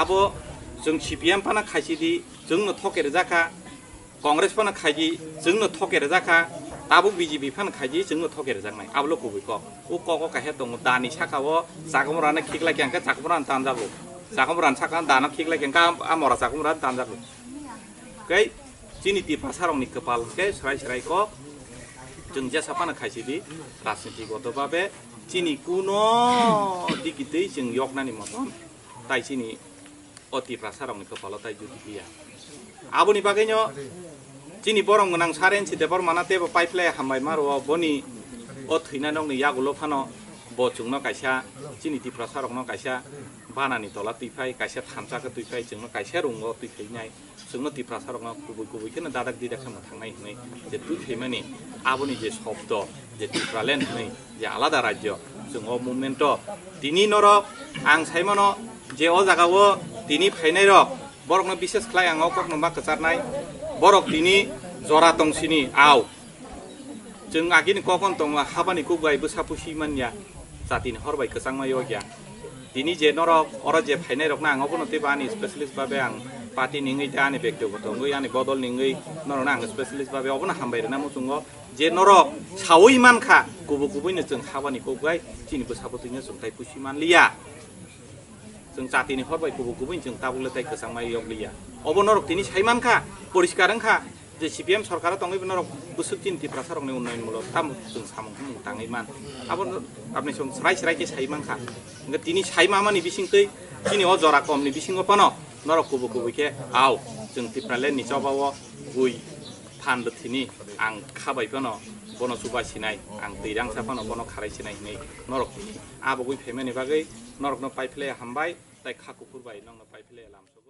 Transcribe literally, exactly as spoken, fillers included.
Abo chwng C P M phano khaisidi, chwngno thoke rwjakha, Congress phano khaidi, chwngno thoke rwjakha, tabuk B J P phano khaidi, chwngno thoke rwjaknai. Abolo kubui kok. O kok o kaisa tongo, dani saka o chakomorano khiklai khe, hwnkhe chakomorano tanjago. Chakomorano saka dano khiklai khe, hwnkhe a mora chakomorano tanjago. Tei chini Tiprasarokni kwpal hwnkhe swrai swrai kok. Chwng jesa phano khaisidi, rajniti goto babe chini kuno digi twi chwng yoknani motom. Tai chini o Tiprasarokni kwpalo tai judi liya. Aboni bagwino chini borok gwnang Saren si Debbarmano teibo paiphlai hambai ma rwo, boni o thwina nokni yagulo phano bo chwngno kaisa, chini Tiprasarokno kaisa banani tola twi phai, kaisa thansa khe twi phai, chwngno kaisa room o twi phainai, chwngno Tiprasarokno kubui kubui kheno dadak didak khe mwthangnai hwnwi je twi phaimani, aboni je shobdo, je Tipraland hwnwi je alada rajyo, chwng o movement o tini norok ang saimano je o jaga o tini phainai rok borokno bishes khlai ang o kokno ma kwcharnai, borok tini jora tongsini au. Chwng agini kokon tongo, habani kok bai bwsa pusi manya, jatini hor bai kwchangma yokya. Tini je norok oro je phainai rokno ang obono teibo ani specialist babe ang party ni wngwi tei ani bektigoto wngwi ani bodol ni wngwi norokno ang specialist babe obono hambai rwna muchungo je norok sawi mankha kubui kubui no chwng habani kok bai chini bwsa bwtwi no chwng tai pusi manliya. Chwng jatini hor bai kubui kubui chwng tabuk le tai kwchangma yokliya. Obo norok tini sai mankha, poriskar wngkha je C P M sorkaro tongwi bo norok bwswk chini Tiprasarokni unnoyon mulo tamo chwng samung humung tangwi man. Abo no apni chwng srai srai khe sai mankha. Hwnkhe tini sai mamani bisingtwi chini o jora komni bisingo phano norok kubui kubui khe au chwng Tipraland ni choba o bui phan bwthwini ang kha bai phano bono chuba sinai, ang twi rangsa phano bono kharai sinai hwnwi norok tini abugwi phaimani bagwi norokno paiphlai hambai. Tai kha kuphur bai nokno paiphlai lamsok.